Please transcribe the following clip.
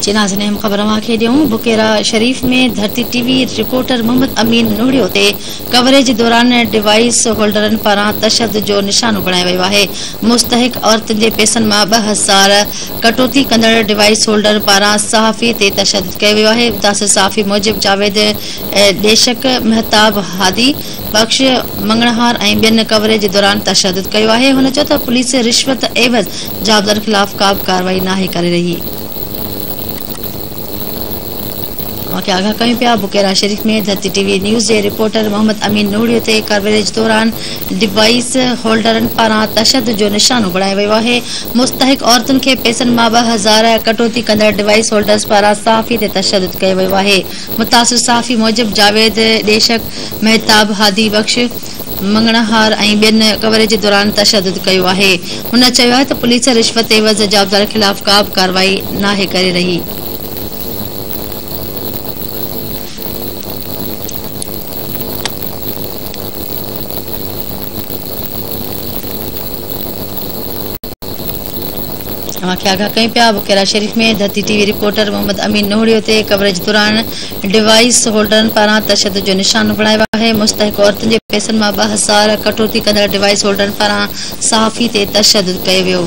جي ناظرين اهم خبر اوهان کي ڏيون Bukera Sharif ۾ Dharti T V reporter Muhammad Amin Nohrio تي ڪوريج دوران ڊوائيس هولڊرن پاران تشدد جو نشانو بڻايو ويو آهي مستحق عورتن جي پئسن مان 2000 ڪٽوتي ڪندڙ ڊوائيس هولڊر پاران صحافي تي تشدد ڪيو ويو آهي متاثر صحافي موجب جاويد ڏيشڪ مهتاب هادي بخش مڱڻهار ۽ ٻين ڪوريج دوران تشدد ڪيو آهي هن چيو ته پوليس رشوت عيوض جوابدارن خلاف ڪا به ڪارروائي ناهي ڪري رهي. اوهان کي آگاهه ڪيون پيا Bukera Sharif ۾ Dharti T V news جي رپورٽر محمد امين نوڙيو تي ڪوريج دوران ڊوائيس هولڊرن پاران تشدد جو نشانو بڻايو ويو آهي مستحق عورتن کي پئسن مان 2000 ڪٽوتي ڪندڙ ڊوائيس هولڊرز پاران صحافي تي تشدد ڪيو ويو آهي متاثر صحافي موجب جاويد ڏيشڪ مهتاب هادي بخش مڱڻهار ۽ ٻين ڪوريج دوران تشدد ڪيو آهي. هن چيو آهي ته پوليس رشوت عيوض جوابدارن خلاف ڪا به ڪارروائي ناهي ڪري رهي. اوهان کي آگاهه ڪيون پيا Bukera Sharif ۾ Dharti T V reporter Muhammad Amin Nohrio تي ڪوريج دوران ڊوائيس هولڊرن پاران تشدد جو نشانو بڻايو آهي مستحق عورتن جي پئسن مان 2000 ڪٽوتي ڪندڙ ڊوائيس هولڊرن پاران صحافي تي تشدد ڪيو ويو.